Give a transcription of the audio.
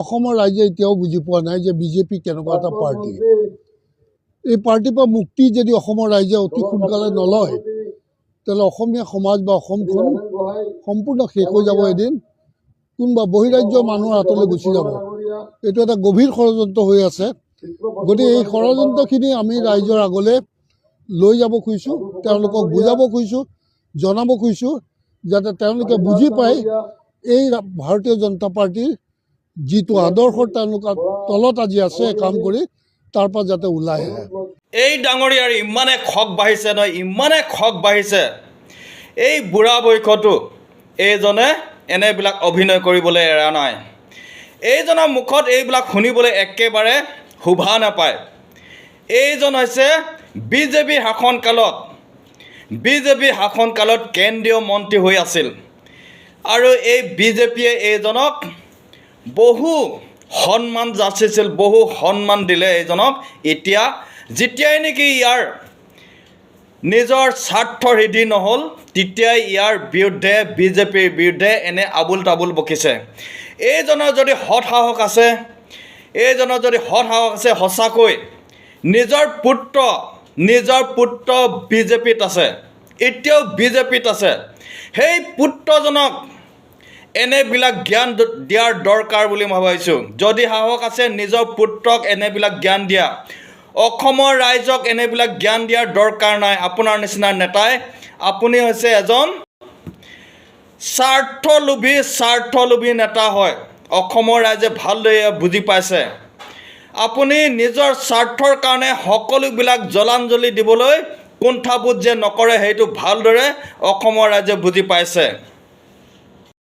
অসমৰ ৰাইজে এতিয়াও বুজি পোৱা নাই যে বিজেপি কেনেকুৱা এটা পাৰ্টি। এই পাৰ্টীৰ পৰা মুক্তি যদি অসমৰ ৰাইজে অতি সোনকালে নলয়, তেতিয়াহ'লে অসমীয়া সমাজ বা অসমখন সম্পূৰ্ণ শেষ হৈ যাব। এদিন কোনোবা বহিৰাজ্যৰ মানুহৰ হাতলৈ গুচি যাব। এইটো এটা গভীৰ ষড়যন্ত্ৰ হৈ আছে। গতিকে এই ষড়যন্ত্ৰখিনি আমি ৰাইজৰ আগলৈ লৈ যাব খুজিছোঁ, তেওঁলোকক বুজাব খুজিছোঁ, জনাব খুজিছোঁ, যাতে তেওঁলোকে বুজি পায় এই ভাৰতীয় জনতা পাৰ্টীৰ যিটো আদৰ্শ তেওঁলোকৰ তলত আজি আছে কাম কৰি, তাৰ পৰা যাতে ওলাই আহে। এই ডাঙৰীয়াৰ ইমানে খক বাঢ়িছে নহয়, ইমানে খক বাঢ়িছে, এই বুঢ়া বয়সতো এইজনে এনেবিলাক অভিনয় কৰিবলৈ এৰা নাই। এইজনৰ মুখত এইবিলাক শুনিবলৈ একেবাৰে শোভা নাপায়। এইজন হৈছে বিজেপি শাসনকালত কেন্দ্ৰীয় মন্ত্ৰী হৈ আছিল আৰু এই বিজেপিয়ে এইজনক বহু সন্মান যাচিছিল, বহু সন্মান দিলে এইজনক। এতিয়া যেতিয়াই নেকি ইয়াৰ নিজৰ স্বাৰ্থ সিদ্ধি নহ'ল, তেতিয়াই ইয়াৰ বিৰুদ্ধে, বিজেপিৰ বিৰুদ্ধে এনে আবোল তাবোল বকিছে। এইজনৰ যদি সৎ সাহস আছে, এইজনৰ যদি সৎ সাহস আছে, সঁচাকৈ নিজৰ পুত্ৰ বিজেপিত আছে, এতিয়াও বিজেপিত আছে, সেই পুত্ৰজনক এনেবিলাক জ্ঞান দিয়াৰ দৰকাৰ বুলি মই ভাবিছোঁ। যদি সাহস আছে, নিজৰ পুত্ৰক এনেবিলাক জ্ঞান দিয়া। অসমৰ ৰাইজক এনেবিলাক জ্ঞান দিয়াৰ দৰকাৰ নাই আপোনাৰ নিচিনা নেতাই। আপুনি হৈছে এজন স্বাৰ্থলোভী নেতা হয়। অসমৰ ৰাইজে ভালদৰে বুজি পাইছে। আপুনি নিজৰ স্বাৰ্থৰ কাৰণে সকলোবিলাক জলাঞ্জলি দিবলৈ কুণ্ঠাবোধ যে নকৰে, সেইটো ভালদৰে অসমৰ ৰাইজে বুজি পাইছে।